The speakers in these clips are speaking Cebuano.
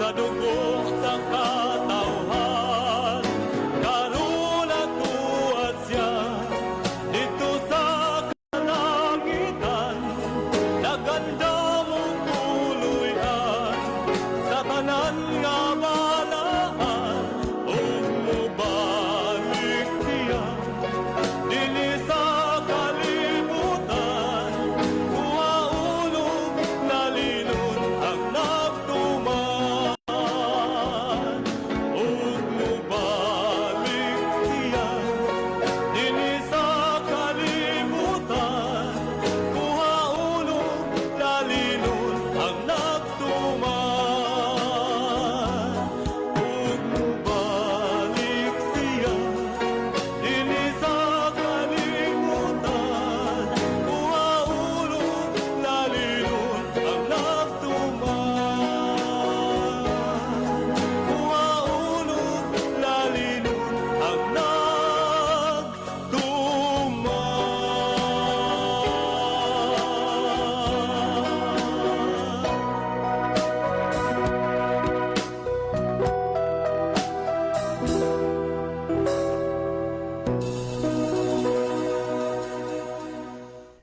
Sa dugo sa katawhan. Karon natuad siya dito sa kalangitan, nagandam og puloy-an sa tanan nga balaan, ug mobalik siya dinhi sa kalibutan, kuhaon og lalinon ang nagtuman, ug mobalik siya dinhi sa kalibutan, kuhaon og lalinon ang nagtuman, ug mobalik siya dinhi sa kalibutan, kuhaon og lalinon ang nagtuman, kuhaon og lalinon ang nagtuman.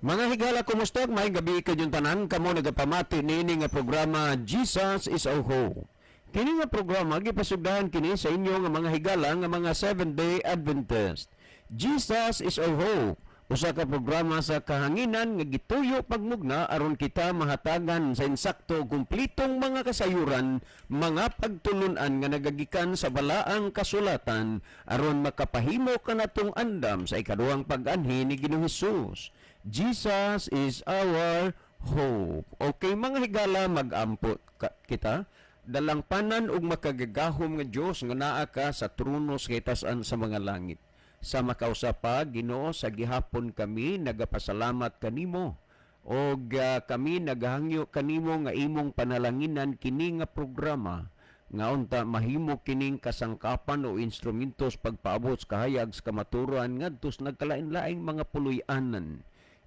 Mga higala, kumusta? Maayong gabii kanyong tanan. Kamo nagapamati niini nga programa, Jesus is Our Hope. Kini nga programa gipasugdahan kini sa inyo nga mga higala nga mga Seventh-day Adventist. Jesus is Our Hope. Usa ka programa sa kahanginan nga gituyo pagmugna aron kita mahatagan sa insakto ug kumplitong mga kasayuran, mga pagtulunan nga nagagikan sa balaang kasulatan aron makapahimo kanatong andam sa ikaduhang pag-anhi ni Ginoong Hesus. Jesus is our hope. Okay, mga higala, mag-ampo kita. Dalangpanan ug makagagahom nga Dios nga naa ka sa trono sa kitasan sa mga langit. Sa makausa pa, Ginoo, sa gihapon kami nagapasalamat kanimo. Og kami nagahangyo kanimo nga imong panalanginan kini nga programa nga unta mahimo kining kasangkapan o instrumentos pagpaabot sa kahayag sa kamaturan ngadto sa nagkalain-laing mga puloy-anan.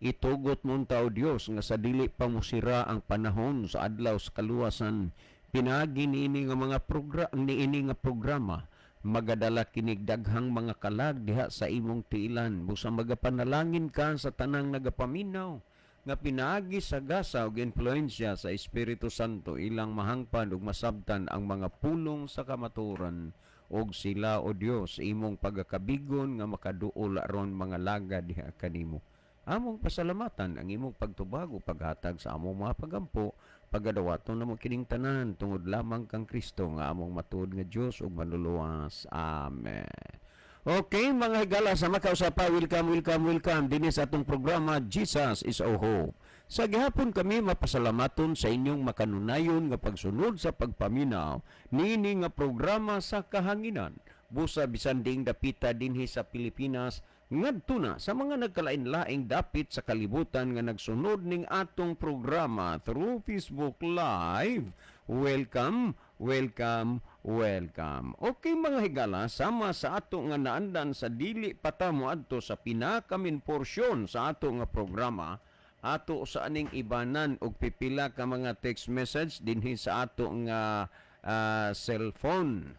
Itugot mo unta, O Dios, nga sa dili pa mosira ang panahon sa adlaw sa kaluwasan, pinaagi niini nga mga niini nga programa magadala kinig daghang mga kalag diha sa imong tiilan. Busa magapanalangin ka sa tanang nagapaminaw nga pinaagi sa gasa ug impluwensya sa Espiritu Santo ilang mahangpan ug masabtan ang mga pulong sa kamaturan, ug sila, O Dios, imong pagakabigon nga makaduol aron mga laga diha kanimo. Among pasalamatan ang imong pagtubag ug paghatag sa among mga pagampo. Pagadawaton namo kining tanan tungod lamang kang Kristo nga among matuod nga Dios ug manluluwas. Amen. Okay, mga higala, sa makausapa, welcome, welcome, welcome dinhi sa atong programa, Jesus is Our Hope. Sa gihapon kami mapasalamaton sa inyong makanunayon nga pagsunod sa pagpaminaw niini nga programa sa kahanginan. Busa bisan diing dapita dinhi sa Pilipinas ngadto na sa mga nagkalain-laing dapit sa kalibutan nga nagsunod ning atong programa through Facebook Live. Welcome, welcome, welcome. Okay, mga higala, sama sa ato nga naandan sa dili pa ta moadto sa pinaka-main porsyon sa ato nga programa, ato sa aning ibanan og pipila ka mga text message dinhi sa ato nga cellphone.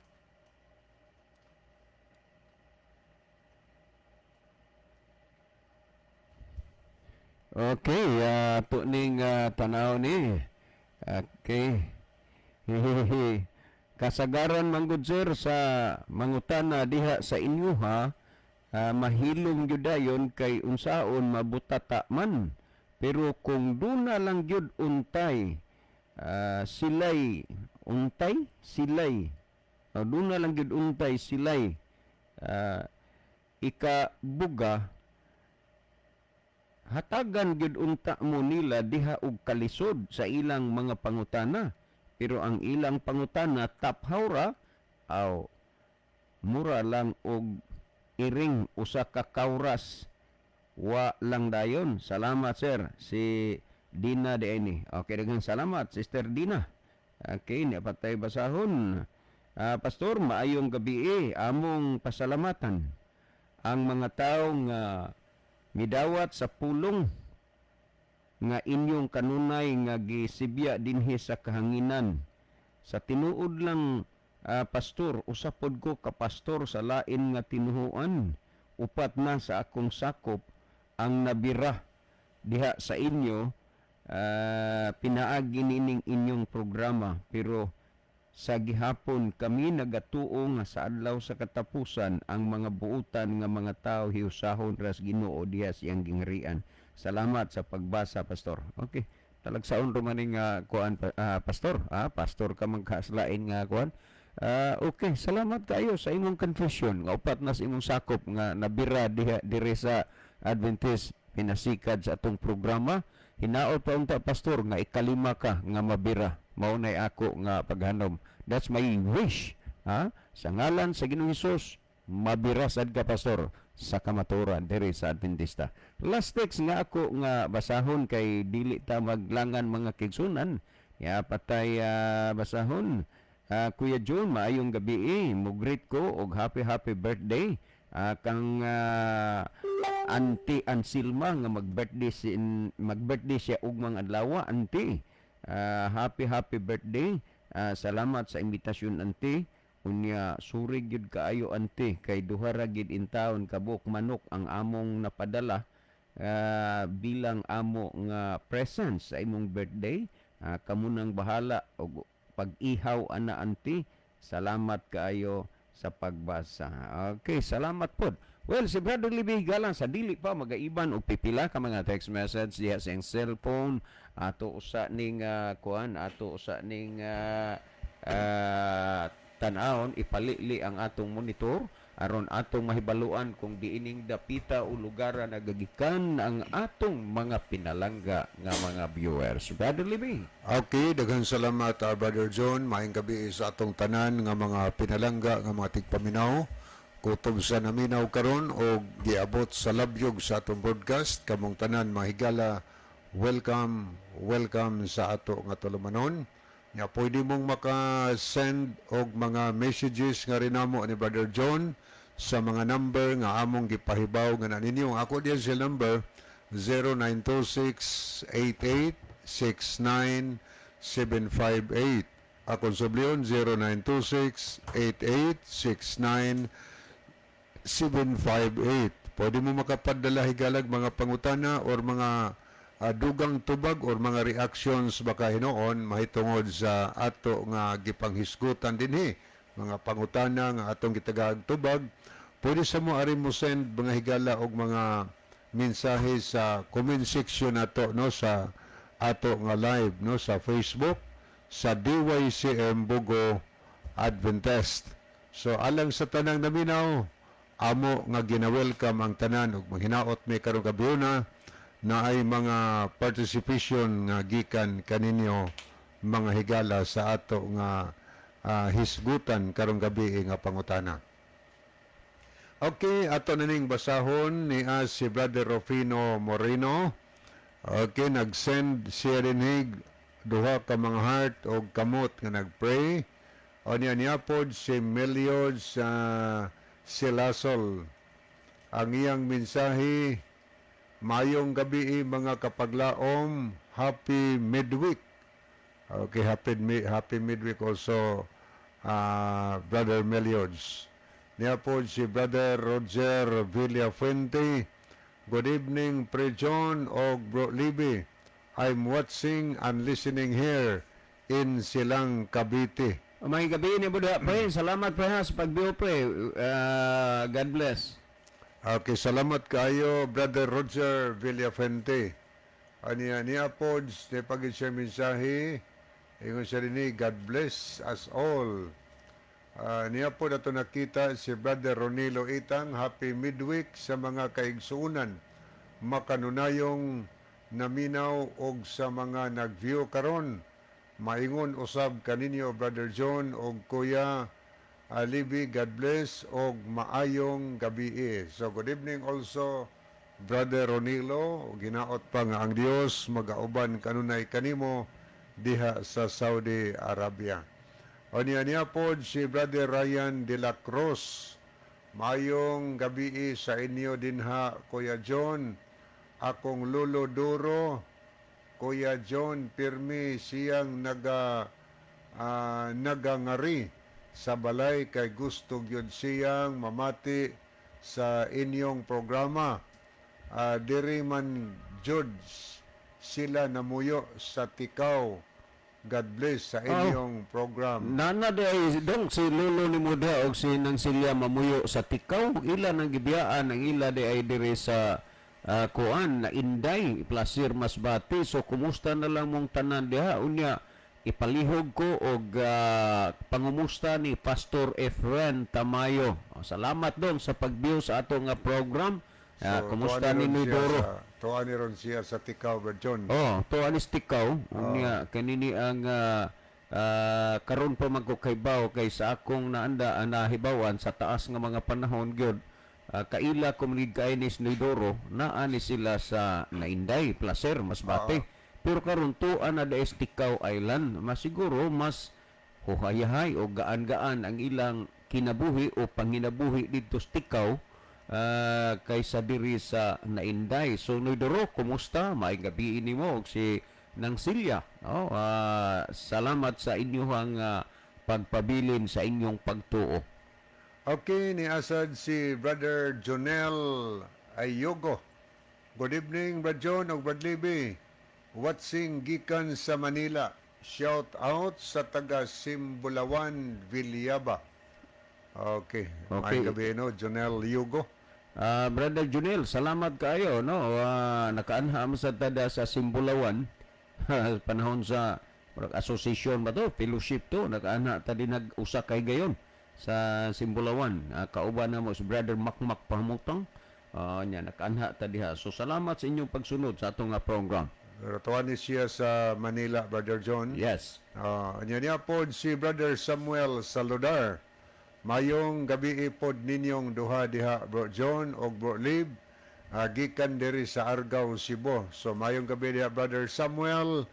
Okay, ato ning tanaw ni. Okay. Hehehe. Kasagaran manggod, sir, sa mangutana diha sa inyo ha, mahilom gyud dayon kay unsaon mabutata man. Pero kung duna lang gyud untay silay untay silay duna lang gyud untay silay ikabuga, hatagan gyud unta mo nila diha og kalisod sa ilang mga pangutana, pero ang ilang pangutana taphaw ra aw mura lang og iring usa ka kauras, wa lang dayon. Salamat, sir. Si Dina diay. Okay, daghang salamat, Sister Dina. Okay, niya patay basahon. Pastor, maayong gabi. Among pasalamatan ang mga tao nga midawat sa pulong nga inyong kanunay nga gisibya dinhi sa kahanginan. Sa tinuod lang, pastor, usa pod ko ka pastor sa lain nga tinuhuan. Upat na sa akong sakop ang nabira diha sa inyo, pinaagi nining inyong programa, pero sa gihapon kami nagatuo nga sa adlaw sa katapusan ang mga buutan nga mga tao hiusahon ras Ginoo diha siyang gingharian. Salamat sa pagbasa, pastor. Okay. Talagsaon ra man nga kuan, pastor. Pastor ka man kaslain nga kuan. Okay, salamat kayo sa imong confession nga upat na sa imong sakop nga nabira diha dire sa Adventist pinasikad sa atong programa. Hinaot pa unta, pastor, nga ikalima ka nga mabira. Mao nay ako nga paghanom. That's my wish. Ha? Sa ngalan sa Ginoong Hesus, mabira sad ka, pastor, sa kamatuoran diri sa Adventista. Last text nga ako nga basahon kay dili ta maglangan, mga kaigsunan. Ya patay, basahon. Kuya John, maayong gabi eh. Mo-greet ko og happy happy birthday kang Auntie Ansilma nga mag-birthday siya ugmang adlaw, auntie. Happy happy birthday. Salamat sa imbitasyon, auntie. Unya sorry gyud kaayo, auntie, kay duha ra gid intawon kabuok manok ang among napadala bilang amo nga present sa imong birthday. Kamo nang bahala og pag-ihaw ana, auntie. Salamat kaayo sa pagbasa. Okay, salamat pod. Well, si Brother Libby Galang sa dili pa magaiban og pipila ka mga text message diha sa iyang cellphone, ato usa ning kuan, ato usa ning tan-awon, ipalili ang atong monitor aron atong mahibaluan kung diining dapita o lugar nagagikan ang atong mga pinalangga nga mga viewers. Brother Libby. Okay, daghang salamat, Brother John. Maayong gabi sa atong tanan nga mga pinalangga nga mga tigpaminaw. Kutob sa naminaw karon o giabot sa labyog sa atong broadcast, kamong tanan, mga higala, welcome, welcome sa ato nga tulumanon. Ya, pwede mong maka-send og mga messages nga rinamo ni Brother John sa mga number nga among gipahibaw nga na ninyo. Ang ako diyan sa number 0926 88 69 758. Akong subliyon 0926 88 69 758. Pwede mo makapadala, higalag, mga pangutana or mga dugang tubag or mga reactions baka hinuon mahitungod sa ato nga gipanghisgutan dinhi, mga pangutana nga atong gitagaag tubag. Pwede sa mo ari mo send, mga higala, og mga mensahe sa comment section nato, no, sa ato nga live, no, sa Facebook sa DYCM Bogo Adventist. So alang sa tanang naminaw, amo nga gina-welcome ang tanan ug manghinaot mi karong gabhiona na ay mga participation nga gikan kaninyo, mga higala, sa ato nga hisgutan karong gabi nga pangutana. Okay, ato na ning basahon ni si Brother Rufino Moreno. Okay, nag-send siya dinhig duha ka mga heart og kamot nga nag-pray. O niya niya pod si Meliod sa Silasol. Ang iyang mensahe, "Mayong gabi mga kapaglaom, happy midweek." Okay, happy midweek also, Brother Meliods. Niya po si Brother Roger Villafuente. "Good evening, Pre John og Bro Libby. I'm watching and listening here in Silang, Cavite." May gabi ni Buda, pre. Salamat, pre, ha, sa pag-view, pre. God bless. Okay, salamat kayo, Brother Roger Villafuente. Aniya niya po, di pagid siya mensahe. Ingon siya rin, "God bless us all." Niya po nato nakita si Brother Ronilo Itang, "Happy midweek sa mga kaigsuunan. Makanunayong naminaw og sa mga nag-view karon. Maingon usab kaninyo, Brother John og Kuya Alibi, God bless og maayong gabi." So good evening also, Brother Ronilo. Ginaot pa nga ang Dios magauban kanunay kanimo diha sa Saudi Arabia. O niya niya po si Brother Ryan de la Cruz. "Mayong gabi sa inyo dinha, Kuya John. Akong lulo Duro, Kuya John, pirmi siyang naga nagangari sa balay kay gusto gyud siyang mamati sa inyong programa. Diri man jud sila namuyo sa Ticao. God bless sa inyong program. Nana di ay dong si lolo ni Muda og si Nang Silya mamuyo sa Ticao, ila nang gibiyaan ang ila di ay diri sa kuan na Inday, Placer, Masbate. So kumusta na lang mong tanan diha. Unya ipalihog ko og pangumusta ni Pastor Efren Tamayo. Oh, salamat dong sa pag-view sa ato nga program. So, Kumusta tuwa ni ni ron siya Nidoro? Tuwa ni ron siya sa Ticao, Brad John. Oh, to anis Ticao. Unya kanini ang karon pa man ko kaybaw kay sa akong naanda ang nahibawan sa taas nga mga panahon gyud, kaila ko kay ni Nidoro, naa ni sila sa Nainday, Placer, Masbate. Pero karon tuan na daes Ticao Island, masiguro mas huhayahay o gaan-gaan ang ilang kinabuhi o panginabuhi didto sa Ticao kaysa diri sa Nainday. So Noydoro, kumusta? Maayong gabi nimo og si Nang Silya. Oh, salamat sa inyong pagpabilin sa inyong pagtuo. Okay, ni asad si Brother Jonel Ayogo. Good evening, Brad John ug Brad Libby. Watching gikan sa Manila. Shout out sa taga Simbulawan, Villaba. Okay. Okay. Maayong gabi, no, Jonel Yugo. Brother Junel, salamat kaayo, no. Nakaanha mo sa tada sa Simbulawan panahon sa murag association ba to, fellowship to, nakaanha ta din nag-usa kay gayon sa Simbulawan. Kauban na mo si Brother Makmak Pamutang. Nya nakaanha ta diha. So salamat sa inyong pagsunod sa atong nga program. Pero tuwa ni siya sa Manila, Brother John. Yes. Anya niya pod si Brother Samuel Saludar. Mayong gabi pod ninyong duha diha, Bro John og Bro Lib. Gikan diri sa Argao, Cebu. So mayong gabi diha, Brother Samuel.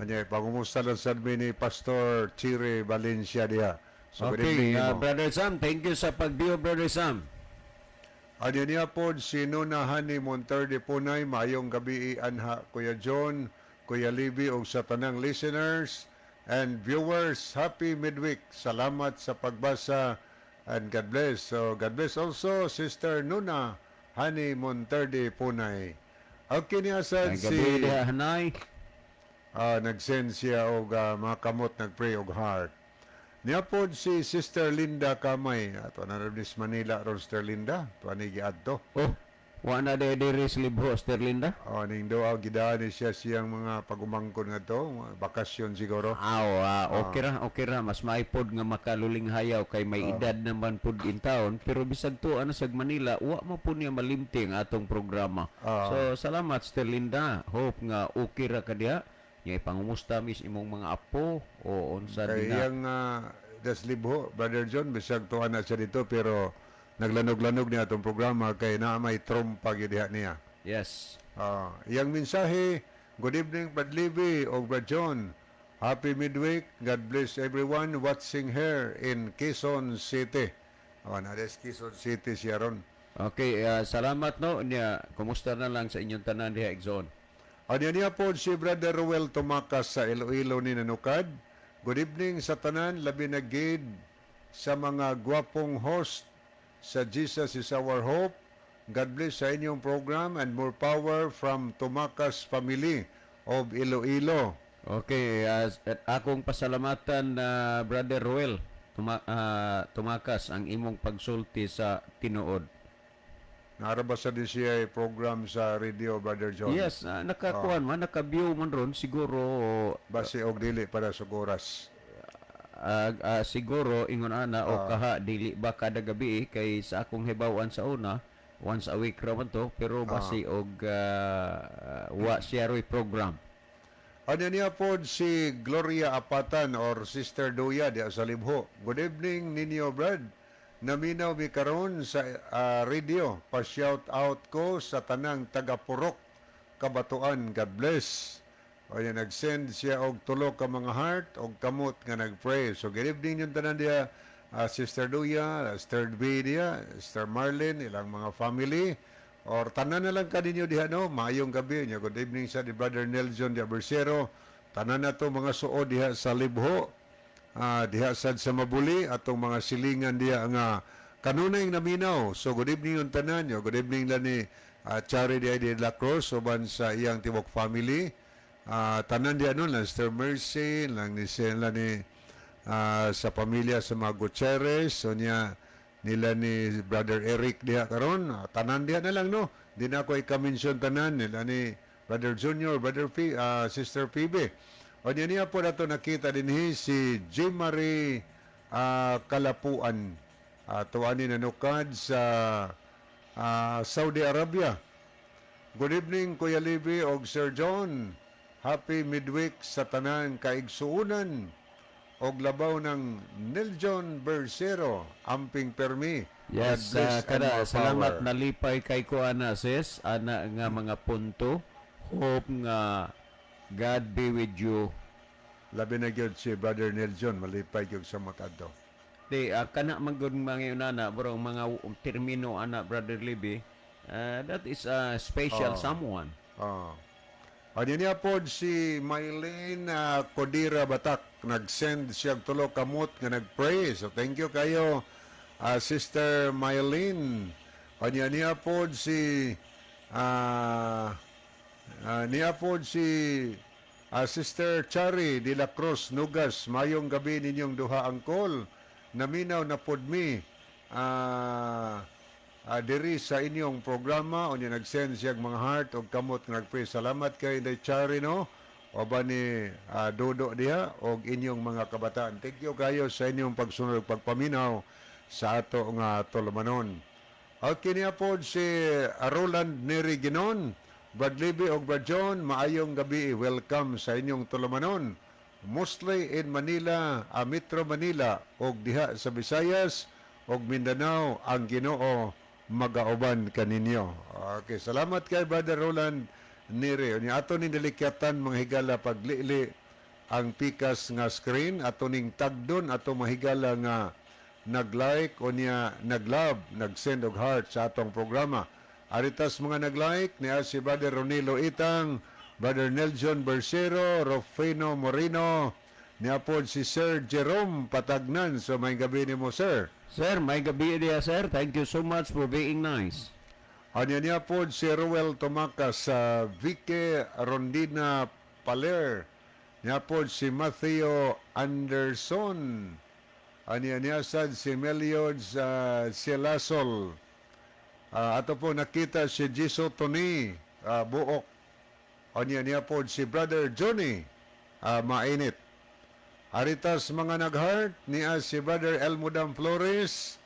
Anya pangumusta lang sad mi ni Pastor Chire Valencia diha. So good Okay, evening nimo. Brother Sam, thank you sa pag-view, Brother Sam. Anya niya pod si Nona Hani Monterde Punay, mayong gabi anha Kuya John, Kuya Libby ug sa tanang listeners and viewers. Happy midweek. Salamat sa pagbasa and God bless. So God bless also Sister Nuna Hani Monterde Punay. Okay, niya sad Maayong gabi si diha, Hanay. Nag-send siya og mga kamot, nag-pray og heart. Niya pod si Sister Linda Kamay. Ato na rin Manila ron, Sister Linda. Ato ni giadto. Oh, wa na diri diri sa libro, Sister Linda. Oh, ning doa gidaan ni siya siyang mga pagumangkon nga to, mga bakasyon siguro. Aw, okay ra mas maipod nga makaluling hayaw kay may edad naman pud in town, pero bisag to ano sa Manila, wa mo pud niya malimti ang atong programa. So salamat, Sister Linda. Hope nga okay ra ka diha. Nya ipangumusta mis imong mga apo o unsa Kay din na. iyang das libho, Brother John, bisag tuwa na siya dito pero naglanog-lanog niya atong programa kay naa may trompa gyud diha niya. Yes. Iyang mensahe, "Good evening, Brad Libby o Brad John. Happy midweek. God bless everyone watching here in Quezon City." Oh, na des Quezon City siya ron. Okay, salamat no niya. Kumusta na lang sa inyong tanan diha, Exxon. Ano niya po si Brother Ruel Tumakas sa Iloilo ni Nanukad. "Good evening sa tanan, labi na gid sa mga gwapong host sa Jesus is Our Hope. God bless sa inyong program and more power from Tumakas family of Iloilo." Okay, at akong pasalamatan na Brother Ruel Tumakas ang imong pagsulti sa tinuod. Naara ba sa DCI program sa radio, Brother John? Yes, nakakuan man, naka-view man ron siguro. Base og dili para sa oras. Siguro ingon ana o kaha dili ba kada gabi eh, kay sa akong hibaw-an sa una once a week ra man to, pero base og wa siya roy program. Ano niya po si Gloria Apatan or Sister Duya diya sa Libho. "Good evening ninyo, Brad. Naminaw mi karon sa radio. Pa-shout out ko sa tanang taga-Purok, Kabatuan. God bless." O yan, nag-send siya og tulo ka mga heart og kamot nga nag-pray. So good evening yung tanan diya, Sister Duya, Sister B diya, Sister Marlene, ilang mga family. Or tanan na lang kaninyo diha no, maayong gabi niya. Good evening sa di Brother Nelson di Abersero. Tanan na to mga suod diha sa Libho. Diha sad sa Mabuli, atong mga silingan diha nga kanunay naminaw. So good evening yung tanan yo. Good evening lang ni Chari diha de la Cruz uban sa iyang tibok family. Tanan diha nun lang Sister Mercy, lang ni sila ni sa pamilya sa mga Gutierrez, so niya nila ni Brother Eric diha karon. Tanan diha na lang, no, di na ako ika-mention tanan nila ni Brother Junior, Brother P, Sister Phoebe. O niya niya po nato nakita dinhi si Jim Marie Kalapuan, tuwa ni nanukad sa Saudi Arabia. Good evening, Kuya Libby og Sir John. Happy midweek sa tanan kaigsuunan og labaw ng Neljon Bersero, amping permi. Yes, God bless and kada more salamat, power. Nalipay kay ko ana, sis, ana nga mga punto. Hope nga God be with you. Labi na gyud si Brother Neljon, malipay gyud sa matadto. Di kana man gud mga ana, bro, mga termino ana, Brother Libby. That is a special someone. Oh. Ano niya po si Mylene Codira Batak, nag-send siya og tulo kamot nga nag-pray. So thank you kayo, Sister Mylene. Ano niya po si niya po si Sister Chari de la Cruz Nugas. Mayong gabi ninyong duha, angkol. Naminaw na pod mi diri sa inyong programa. Unya nag-send siya og mga heart og kamot nga nag-pray. Salamat kay Inday Chari, no, o ba ni Dodo diha og inyong mga kabataan. Thank you kayo sa inyong pagsunod ug pagpaminaw sa ato nga tulumanon. Okay niya po si Roland Neri Ginon. Brad Libby og Brad John, maayong gabi. Welcome sa inyong tulumanon. Mostly in Manila, Metro Manila og diha sa Visayas og Mindanao, ang Ginoo magauban kaninyo. Okay, salamat kay Brother Roland Neri. Unya ato ning dilikyatan, mga higala, paglili ang pikas nga screen, ato ning tagdon ato mahigala nga nag-like o niya nag-love, nag-send og heart sa atong programa. Aritas mga nag-like niya si Brother Ronilo Itang, Brother Nelson Bersero, Rufino Moreno, niya po si Sir Jerome Patagnan. So may gabi nimo, sir. Sir, may gabi diya, sir. Thank you so much for being nice. Anya niya po si Ruel Tomaca sa Vique Rondina Paler. Niya po si Matthew Anderson. Anya niya sad si Meliod sa Celasol. Ato po nakita si Jiso Tony Buok. Anya niya po si Brother Johnny Mainit. Aritas mga nag-heart niya si Brother Elmudam Flores,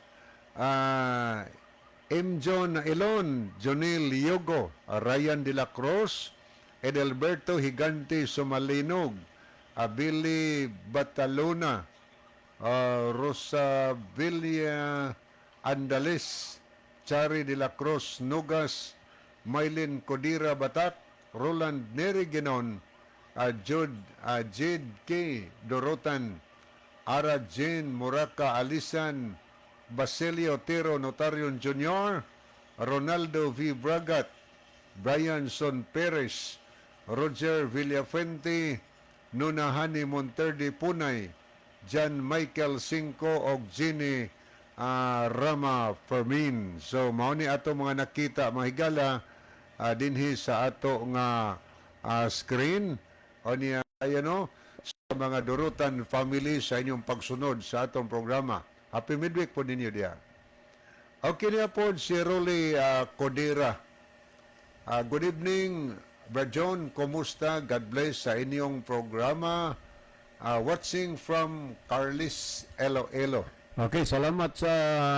M. John Elon, Jonil Yogo, Ryan de la Cruz, Edelberto Gigante Sumalinog, Billy Batalona, Rosa Villa Andales, Chari de la Cruz Nugas, Mylene Codira Batak, Roland Neri Ginon, Jude, Jade K. Dorotan, Ara Jane Muraka Alisan, Basilio Tero Notarion Jr., Ronaldo V. Bragat, Brian Son Perez, Roger Villafuente, Nunahani Monterde Punay, John Michael Cinco og Jenny Rama Fermin. So mao ni ato mga nakita, mga higala, dinhi sa ato nga screen. O niya ayan o, sa mga Durutan family sa inyong pagsunod sa atong programa. Happy midweek po ninyo diya. Okay niya po si Rolly Codera. Good evening, Brad John. Kumusta? God bless sa inyong programa. Watching from Carles, Iloilo. Okay, salamat sa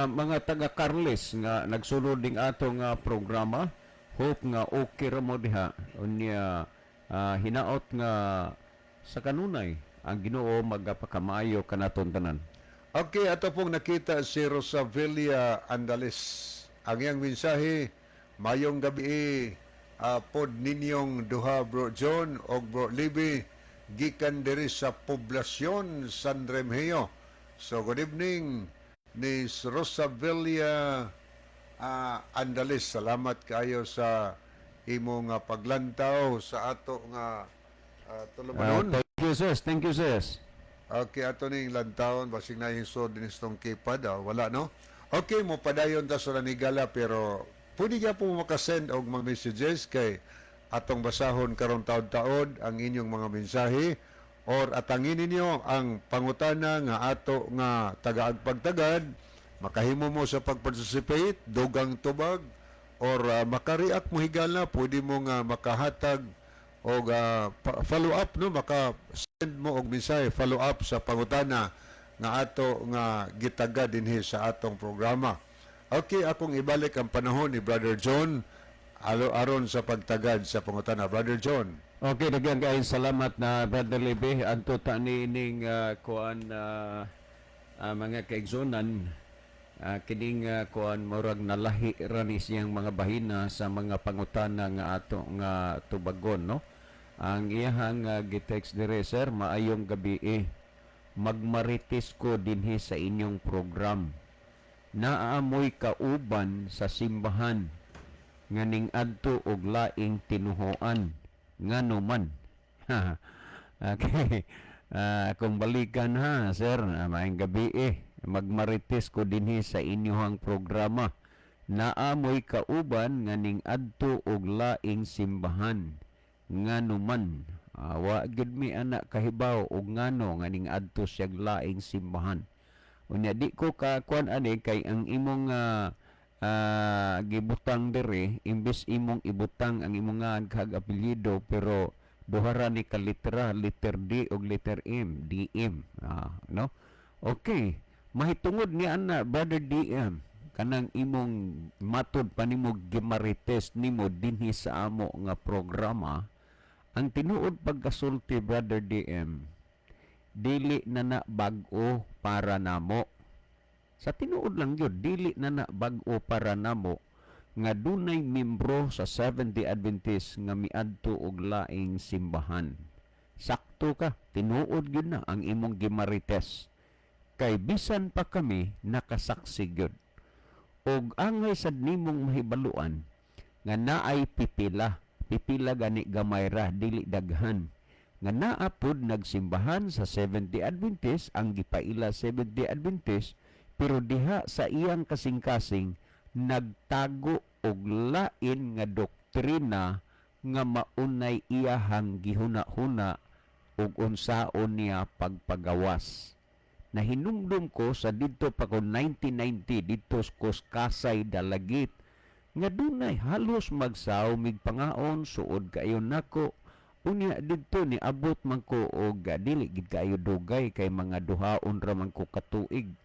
mga taga Carles nga nagsunod ding atong programa. Hope nga okay ra mo diha. Unya hinaot nga sa kanunay ang Ginoo magapakamayo kanaton tanan. Okay, ato pong nakita si Rosavilla Andales. Ang iyang mensahe, mayong gabi pod ninyong duha, Bro John og Bro Libby, gikan diri sa Poblasyon San Remigio. So good evening ni Rosavilla Andales. Salamat kayo sa imong paglantaw sa ato nga tulumanon. Thank you, sis. Thank you, sis. Okay, ato ning lantawon basig na hisod din itong keypad, ah. Wala, no? Okay, mo padayon ta sa lanigala, pero pwede ka po makasend og mga messages kay atong basahon karon taod-taod ang inyong mga mensahe or atangin ninyo ang pangutana nga ato nga tagaagpagtagad. Makahimo mo sa pag-participate, dugang tubag or makareact mo, higala. Pwede mo nga makahatag og follow up, no? Maka send mo og mensahe follow up sa pangutana nga ato nga gitaga dinhi sa atong programa. Okay, akong ibalik ang panahon ni Brother John alo aron sa pagtagad sa pangutana. Brother John. Okay, daghan kayong salamat na, Brother Lebe. Anto ta ni ining kuan, mga kaigsunan, kining kuan, murag nalahi ra ni siyang mga bahina sa mga pangutana nga ato nga tubagon, no? Ang iyahang gitext dire, "Sir, maayong gabi eh. Magmarites ko dinhi sa inyong program. Naamoy kauban sa simbahan nga ning adto og laing tinuhoan, ngano man?" Okay. Kung balikan ha, sir, maayong gabi eh. Magmarites ko dinhi sa inyong programa. Naamoy kauban nga ning adto og laing simbahan. Ngano man? Wa gyud mi ana kahibaw og ngano nga ning adto siyag laing simbahan. Unya di ko ka kuan ani kay ang imong gibutang diri, imbes imong ibutang ang imong ngalan kag apelyido, pero duha ra ni ka litra, letter D ug letter M, DM. No? Okay. Mahitungod ni ana, Brother DM, kanang imong matod pa nimo gimarites nimo dinhi sa amo nga programa, ang tinuod pagkasulti, Brother DM, dili na na bag-o para namo. Sa tinuod lang yun, dili na na bag-o para namo nga dunay membro sa Seventh-day Adventist nga miadto og laing simbahan. Sakto ka, tinuod gyud na ang imong gimarites. Kay bisan pa kami nakasaksi gyud. Og angay sad nimong mahibaluan nga naay pipila, pipila gani gamay ra, dili daghan, nga naa pod nagsimbahan sa Seventh-day Adventist, ang gipaila Seventh-day Adventist, pero diha sa iyang kasing-kasing nagtago og lain nga doktrina nga maunay iyahang gihuna-huna ug unsaon niya pagpagawas. Nahinumdum ko sa didto pa ko 1990 didto ko Kasay Dalagit nga dunay halos magsaw mig pangaon, suod kaayo nako. Unya didto ni abot man ko og dili gid kaayo dugay kay mga duhaon ra man ko katuig.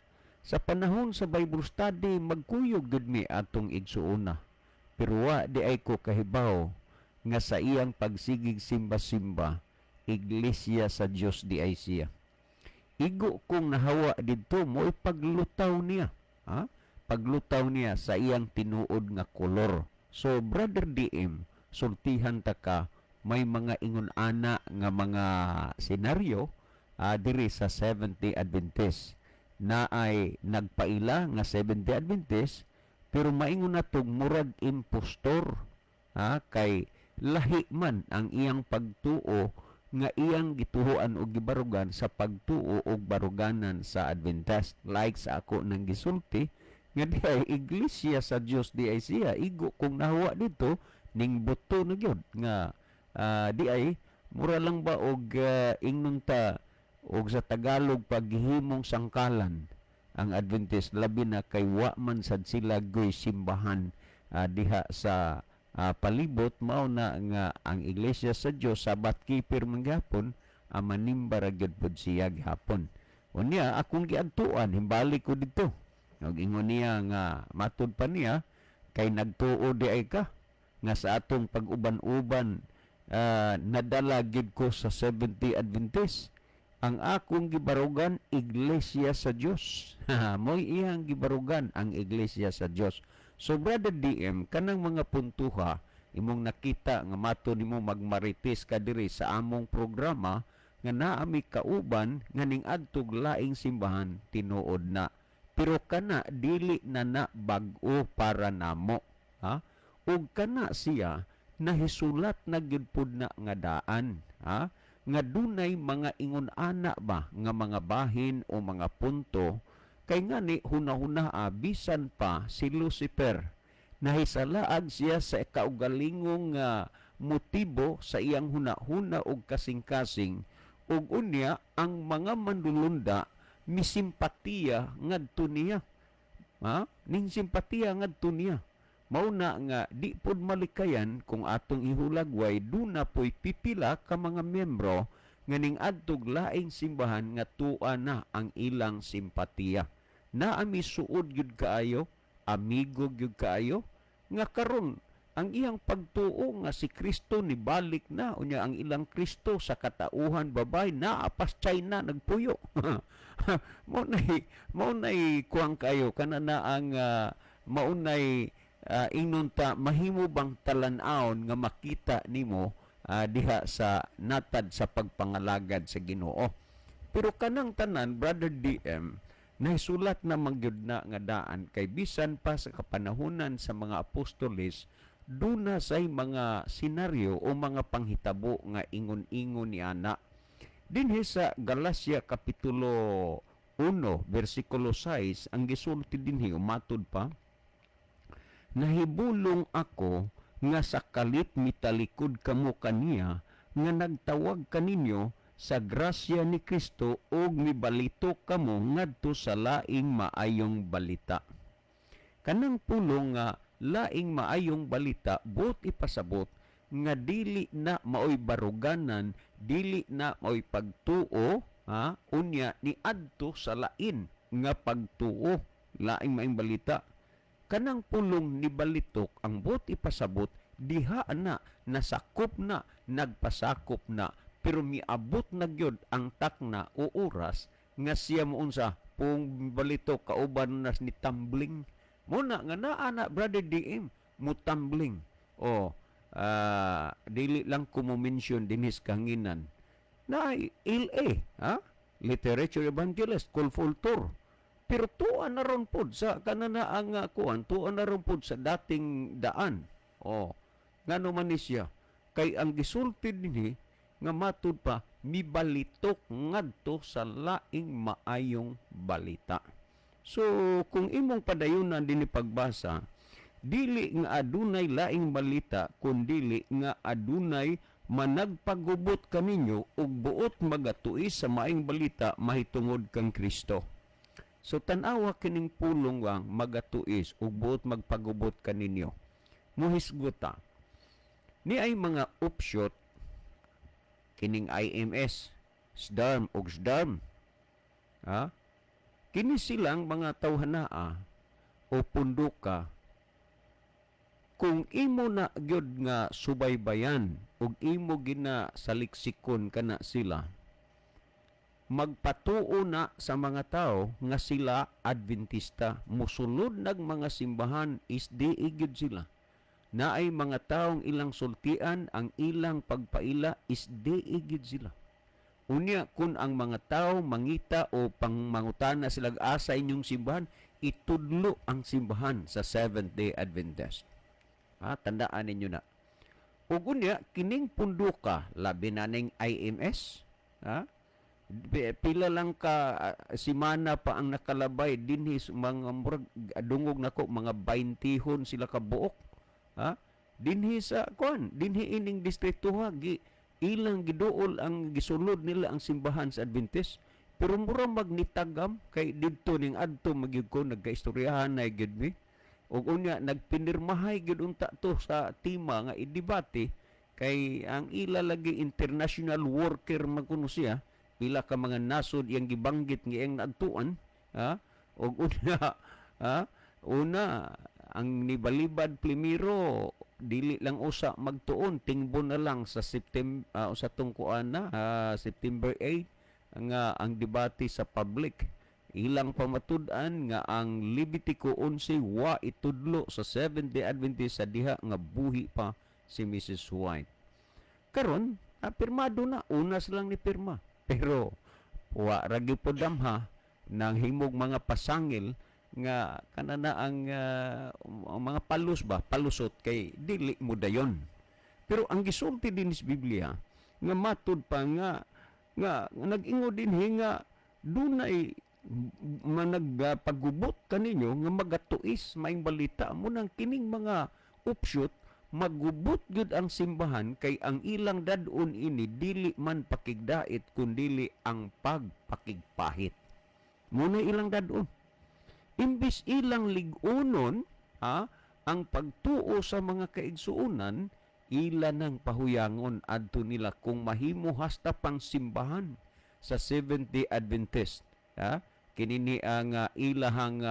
Sa panahon sa Bible study, magkuyog gud mi atong igsuona, pero wa di ay ko kahibaw nga sa iyang pagsigig simba-simba, iglesia sa Dios di ay siya. Igo kong nahawa didto, mo'y paglutaw niya, ha? Paglutaw niya sa iyang tinuod nga kolor. So Brother DM, sultihan ta ka, may mga ingon ana nga mga senaryo diri sa Seventh-day Adventist na ay nagpaila nga Seventh-day Adventist, pero maingon natog murag impostor, ha, kay lahi man ang iyang pagtuo nga iyang gituhoan og gibarugan sa pagtuo og baruganan sa Adventist. Like sa ako nang gisulti nga di ay iglesia sa Dios di ay siya, igo kong nahuwa dito ning buto na gyud nga di ay mura lang ba og ingnon ta og sa Tagalog paghihimong sangkalan ang Adventist, labi na kay wa man sad sila goy simbahan diha sa palibot. Mao na nga ang iglesia sa Dios, Sabbath keeper man gihapon, manimba ra gyud pud siya gihapon. Unya akong giadtuan, himbalik ko didto ug ingon niya nga matud pa niya kay nagtuo di ay ka nga sa atong pag-uban-uban, nadala gid ko sa Seventh-day Adventist. Ang akong gibarugan, iglesia sa Dios. Mo'y iyang gibarugan ang iglesia sa Dios. So Brother DM, kanang mga puntuha imong nakita nga mato nimo magmarites ka diri sa among programa nga naami kauban nga ning adtog laing simbahan, tinuod na, pero kana dili na na bag-o para namo, ha? Ug kana siya nahisulat na gyud pud na nga daan, ha? Nga dunay mga ingon ana ba nga mga bahin o mga punto, kay ngani hunahuna bisan pa si Lucifer nahisalaag siya sa kaugalingong nga motibo sa iyang hunahuna og kasing-kasing, ug unya ang mga manlulunda misimpatiya ngadto niya, ha, ning simpatiya ngadto niya. Mao na nga di pod malikayan kung atong ihulagway, duna po'y pipila ka mga miyembro nga ning adtog laing simbahan nga tua na ang ilang simpatiya. Naami suod gyud kaayo, amigo gyud kaayo, nga karon ang iyang pagtuo nga si Kristo nibalik na, unya ang ilang Kristo sa katauhan babay, naa pas China nagpuyo. Mao nay kuang kayo kana na ang mao nay ingnon ta mahimo bang talan-awon nga makita nimo diha sa natad sa pagpangalagad sa Ginoo. Pero kanang tanan, Brother DM, nahisulat na magyud na nga daan kay bisan pa sa kapanahunan sa mga apostoles, duna say mga senaryo o mga panghitabo nga ingon-ingon ni ana. Dinhi sa Galacia kapitulo 1 bersikulo 6, ang gisulti dinhi, umatod pa, "Nahibulong ako nga sa kalit mitalikod kamo kaniya nga nagtawag kaninyo sa grasya ni Kristo ug mibalito kamo ngadto sa laing maayong balita." Kanang pulong nga laing maayong balita, buot ipasabot nga dili na maoy baruganan, dili na maoy pagtuo, ha, unya ni adto sa lain nga pagtuo, laing maayong balita. Kanang pulong ni balitok, ang buot ipasabot diha na nasakop na, nagpasakop na, pero miabot na gyud ang takna o oras nga siya mounsa pung balitok kauban nas ni tumbling muna nga naa na, Brother DM, mo tumbling o dili lang ko mo mention dinhis kahanginan na LA, ha, literature evangelist, colporteur, pero tuwa na ron pod sa kanana ang kuan, tuwa na ron pod sa dating daan. Oh, ngano man ni siya? Kay ang gisulti dinhi nga matud pa mibalitok ngadto sa laing maayong balita. So kung imong padayunan dinhi pagbasa, dili nga adunay laing balita kun dili nga adunay managpagubot kaninyo ug buot magatuis sa maayong balita mahitungod kang Kristo. So tan-awa kining pulong wang magatuis ug buot magpagubot kaninyo. Muhisgota. Ni ay mga offshoot kining IMS, SDARM ug SDARM. Ha? Kini silang mga tawhanaa o punduka, kung imo na gyud nga subaybayan ug imo gina saliksikon kana sila, magpatuo na sa mga tao nga sila Adventista, musulod nag mga simbahan, SDA gyud sila. Naay mga taong ilang sultian, ang ilang pagpaila, SDA gyud sila. Unya kun ang mga tao mangita o pangmangutana sila asa inyong simbahan, itudlo ang simbahan sa Seventh Day Adventist. Ha, tandaan ninyo na. Ug unya kining punduka, labi na ning IMS, ha? Pila lang ka simana pa ang nakalabay dinhi sa mga murag dungog nako mga 20 hon sila ka buok. Ha? Dinhi sa kuan, dinhi ining distrito, ha, gi ilang giduol ang gisulod nila ang simbahan sa Adventist. Pero mura magnitagam kay didto ning adto magyud ko nagkaistoryahan na gyud mi. Ug unya nagpinirmahay gyud unta to sa tima nga idebate kay ang ila lagi international worker man kuno siya, pila ka mga nasod iyang gibanggit nga iyang naadtuan, ha, ug una, ha, una ang nibalibad primero dili lang usa magtuon, tingbo na lang sa September, sa tungkuan na September 8 nga ang debate sa public, ilang pamatud-an nga ang Levitico 11 wa itudlo sa Seventh Day Adventist sa diha nga buhi pa si Mrs. White. Karon, pirmado na, unas lang ni pirma. Pero wa ra gyud po damha nang himog mga pasangil nga kanana ang mga palus ba, palusot kay dili mo dayon. Pero ang gisulti din sa Biblia, Nga matud pa nga nga nag-ingon dinhi nga dunay managpagubot kaninyo nga magatuis maing balita mo nang kining mga offshoot magubot gyud ang simbahan kay ang ilang dad-on ini dili man pakigdait kundili ang pagpakigpahit. Muna ilang dad-on. Imbis ilang lig-unon, ha, ang pagtuo sa mga kaigsuonan, ila nang pahuyangon adto nila kung mahimo hasta pang simbahan sa Seventh-day Adventist. Ha? Kini ni ang ilahang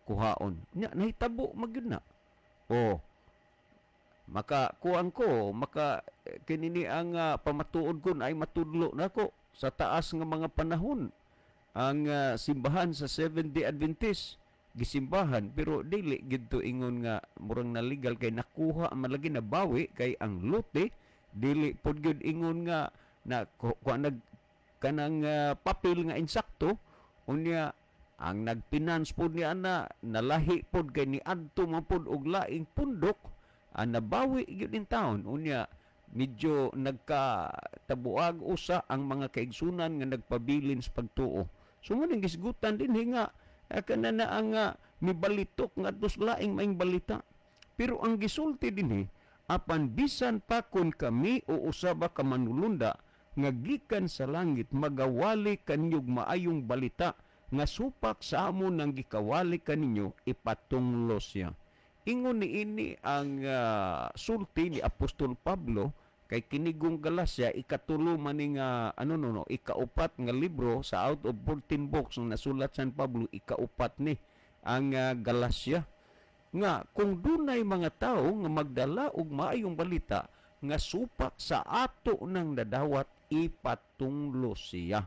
kuhaon. Nya nahitabo magyud na. Oh, maka kuan ko maka kini ni ang pamatuod ko na ay matudlo nako sa taas nga mga panahon ang simbahan sa Seventh-day Adventist gisimbahan, pero dili gidto ingon nga murang naligal kay nakuha man lagi, nabawi kay ang lote dili pod gyud ingon nga na kuha nag kanang papel nga insakto. Unya ang nagfinance pod ni ana nalahi pod kay niadto man pod og laing pundok, nabawi gyud in town. Unya medyo nagkatabuag usa ang mga kaigsunan nga nagpabilin sa pagtuo. So mo ning gisgutan din nga kana na ang mibalitok ngadto sa laing maing balita. Pero ang gisulti dinhi, apan bisan pa kun kami o usaba ka manulunda nga gikan sa langit magawali kanyog maayong balita nga supak sa amo nang gikawali kaninyo, ipatunglo siya. Ingon ni ini ang sulti ni Apostol Pablo kay kinigong Galacia ikatulo man ni nga ano no no ikaupat nga libro sa out of 14 books nga nasulat San Pablo, ikaupat ni ang Galacia, nga kung dunay mga tawo nga magdala og maayong balita nga supak sa ato nang nadawat, ipatunglo siya.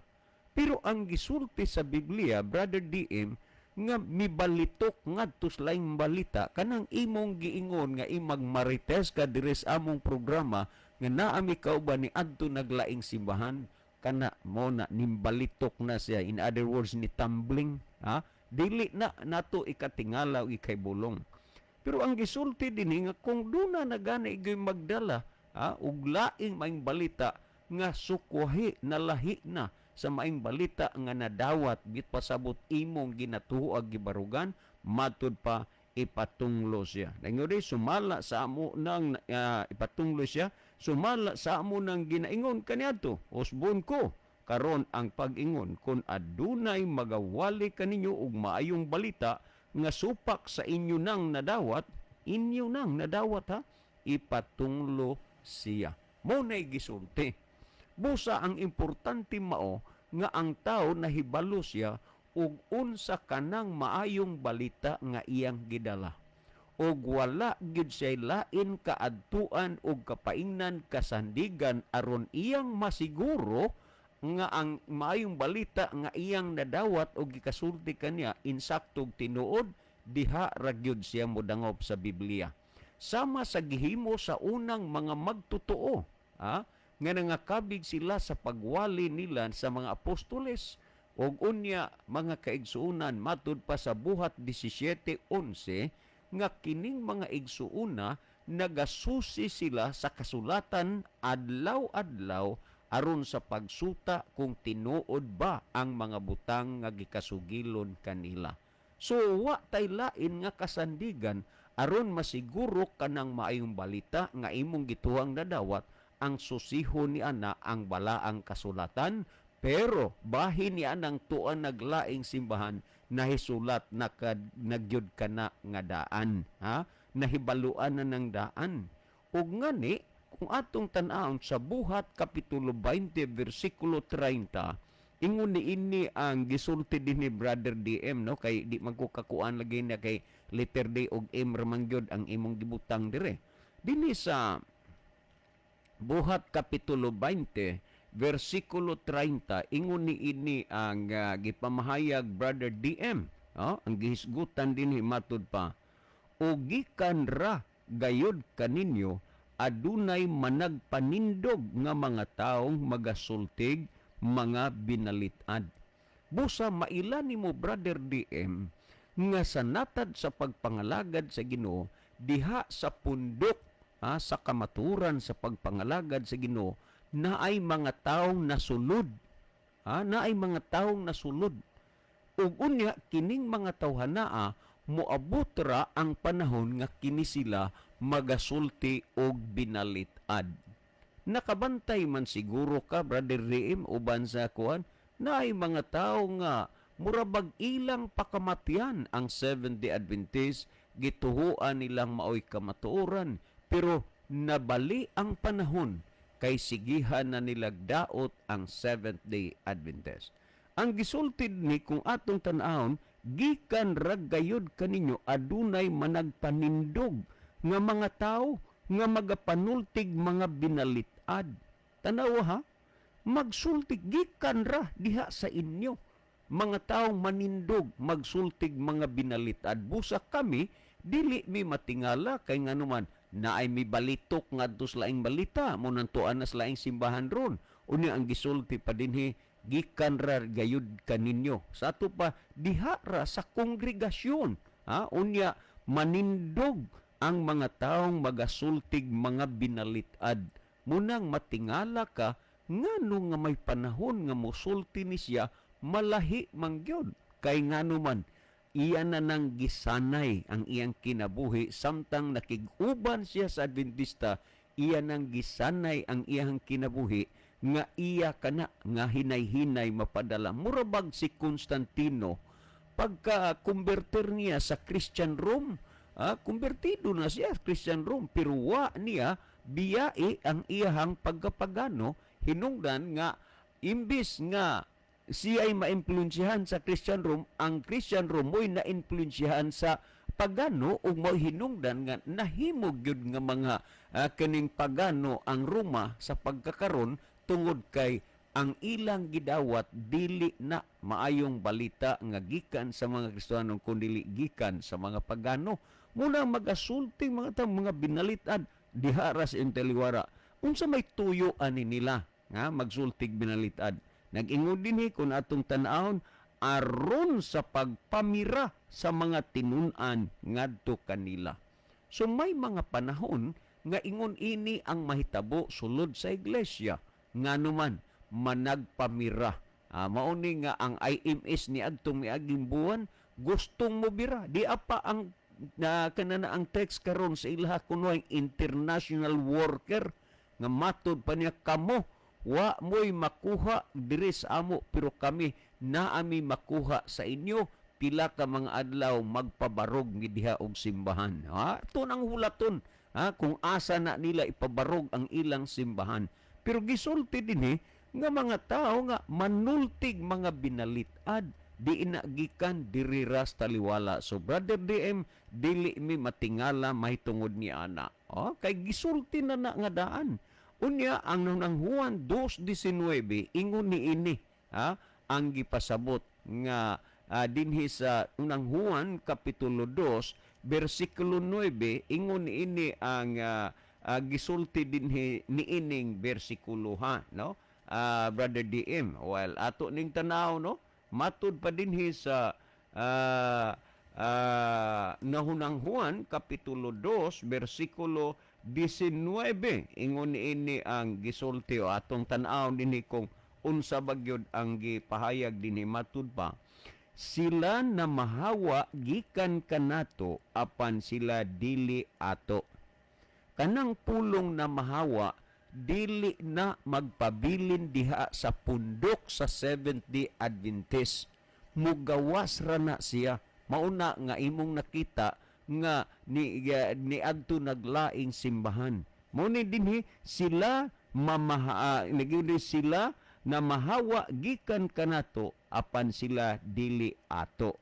Pero ang gisulti sa Biblia, Brother DM, nga mibalitok ngadto sa laing balita, kanang imong giingon nga imag marites ka diri sa among programa nga naami kauban ni adto naglaing simbahan, kana mo na nimbalitok na siya, in other words, ni tumbling, ha, dili na nato ikatingala o ikay bulong. Pero ang gisulti dinhi nga kung duna na gani gyud magdala, ha, og laing maing balita nga sukwahi nalahi na sa maing balita nga nadawat, gitpasabot imong ginatuo gibarugan, matud pa ipatunglo siya. Nanguri sumala sa amo nang ipatunglo siya sumala sa amo nang ginaingon kaniadto. Usbon ko karon ang pag-ingon, kung adunay magawali kaninyo og maayong balita nga supak sa inyo nang nadawat, inyo nang nadawat ha, ipatunglo siya. Mo na'y gisulti. Busa ang importante mao nga ang tao nahibalo siya og unsa kanang maayong balita nga iyang gidala. Og wala gyud siya lain kaadtuan og kapaingnan kasandigan aron iyang masiguro nga ang maayong balita nga iyang nadawat og gikasulti kaniya insaktog tinuod, diha ra gyud siya modangop sa Biblia. Sama sa gihimo sa unang mga magtotoo, ha? Nga nangakabig sila sa pagwali nila sa mga apostoles. Og unya, mga kaigsuonan, matud pa sa Buhat 17:11 nga kining mga igsuuna nagasusi sila sa kasulatan adlaw-adlaw aron sa pagsuta kung tinuod ba ang mga butang nga gikasugilon kanila. So wa tay lain nga kasandigan aron masiguro kanang maayong balita nga imong gituhang nadawat, ang susihon ni ana ang balaang kasulatan. Pero bahin ni anang tuan naglaing simbahan, nahisulat na kad nagyud kana nga daan, ha, nahibaluan na ng daan. Ug ngani kung atong tan-awon sa Buhat kapitulo 20 bersikulo 30, ingon ni ini ang gisulti din ni Brother DM, no, kay di man ko kakuan lagi na kay letter D og M ra man gyud ang imong gibutang dire. Dinhi sa Buhat kapitulo 20 versikulo 30, ingon ni ini ang gipamahayag, Brother DM, oh, ang gihisgutan dinhi matud pa, o gikan ra gayod kaninyo adunay managpanindog nga mga taong magasultig mga binalit-ad. Busa maila nimo, Brother DM, nga sa natad sa pagpangalagad sa Ginoo, diha sa pundok, ha, sa kamaturan sa pagpangalagad sa Ginoo, Naay mga taong nasulod. Ha, naay mga taong nasulod. Ug unya kining mga tawhanaa, moabot ra ang panahon nga kini sila magasulti og binalit-ad. Nakabantay man siguro ka, Brother DM, uban sa kuan, naay mga tao nga murabag ilang pakamatyan ang Seventh-day Adventist, gituhuan nilang maoy kamatuoran, pero nabali ang panahon kay sigihan na nilag daot ang Seventh-day Adventist. Ang gisulti ni, kung atong tan-awon, gikan ra gayud kaninyo adunay managpanindog nga mga tao nga magapanultig mga binalit-ad. Tanawa ha, magsultig gikan ra diha sa inyo. Mga taong manindog, magsultig mga binalit-ad. Busa kami, dili mi matingala kay nganuman naay mi balitok ngadto sa laing balita mo nantuan na sa laing simbahan ron. Unya ang gisulti pa dinhi, gikan ra gayud kaninyo. Sa ato pa diha ra sa kongregasyon, ha, unya manindog ang mga taong magasultig mga binalit-ad. Munang matingala ka ngano nga may panahon nga mosulti ni siya malahi man gyud, kay ngano man iya na nang gisanay ang iyang kinabuhi samtang nakig-uban siya sa Adventista. Iya nang gisanay ang iyang kinabuhi nga iya kana nga hinay-hinay mapadala. Murabag si Constantino, pagka konberter niya sa Christian Rome, kumbertido na siya Christian Rome, pero wa niya biyai ang iyahang pagkapagano, hinungdan nga imbis nga siya ay maimpluwensyahan sa Christian Rome, ang Christian Rome mo'y naimpluwensyahan sa pagano ug mo'y hinungdan nga nahimo gyud nga mga kining pagano ang Roma sa pagkakaron, tungod kay ang ilang gidawat dili na maayong balita nga gikan sa mga Kristiyano kundi gikan sa mga pagano. Muna magasulti mga tao mga binalit-ad diha ra sa taliwara. Unsa may tuyo ani nila nga magsultig binalit-ad? Nag-ingon dinhi, kung atong tan-awon, aron sa pagpamira sa mga tinun-an ngadto kanila. So may mga panahon nga ingon ini ang mahitabo sulod sa iglesia, nganuman managpamira. Mao ni nga ang IMS ni adtong miaging buwan gustong mobira. Di apa ang na kanana ang text karon sa ilaha kuno international worker nga matod pa niya, "Kamo wa mo'y makuha diri sa amo, pero kami naami makuha sa inyo." Pila ka mga adlaw magpabarog ni diha og simbahan, ha. Ito nang hulaton, ha, kung asa na nila ipabarog ang ilang simbahan. Pero gisulti dinhi nga mga tao nga manultig mga binalit-ad di inagikan diri ras taliwala. So Brother DM, dili mi matingala mahitungod ni ana, oh, kay gisulti na na nga daan. Unya ang nang Juan 2:19, ingon ni ini, ha, ang gipasabot nga dinhi sa unang Juan kapitulo 2 bersikulo 9, ingon ni ini ang gisulti dinhi niining bersikulo, ha, no, Brother DM. Well, ato ning tanaw, no, matud pa dinhi sa nahunang Juan kapitulo 2 bersikulo 19, ingon niini ang gisulti o atong tan-aw dinhi kung unsa ba gyud ang gipahayag dinhi. Matud pa, "Sila na mahawa gikan kanato, apan sila dili ato." Kanang pulong na mahawa, dili na magpabilin diha sa pundok sa Seventh-day Adventist. Mugawas ra na siya. Mauna nga imong nakita nga ni adto naglaing simbahan. Mo ni dinhi sila mamaha, naging sila na mahawa gikan kanato, apan sila dili ato.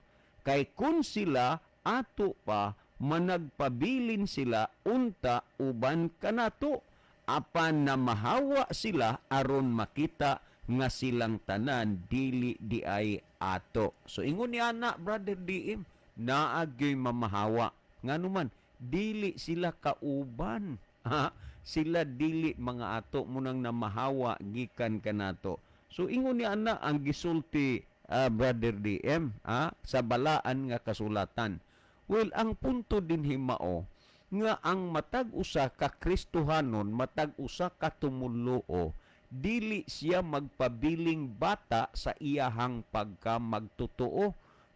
Kay kun sila ato pa, managpabilin sila unta uban kanato, apan na mahawa sila aron makita nga silang tanan dili di ay ato. So ingon ni ana, Brother DM, naagyoy mamahawa. Nganuman dili sila kauban. Ha? Sila dili mga ato, munang namahawa gikan kanato. So ingon ni ana ang gisulti, Brother DM, ha, sa balaan nga kasulatan. Well, ang punto din himao nga ang matag usa ka Kristohanon, matag usa ka tumuluo, Dili siya magpabiling bata sa iyahang pagkamagtotoo,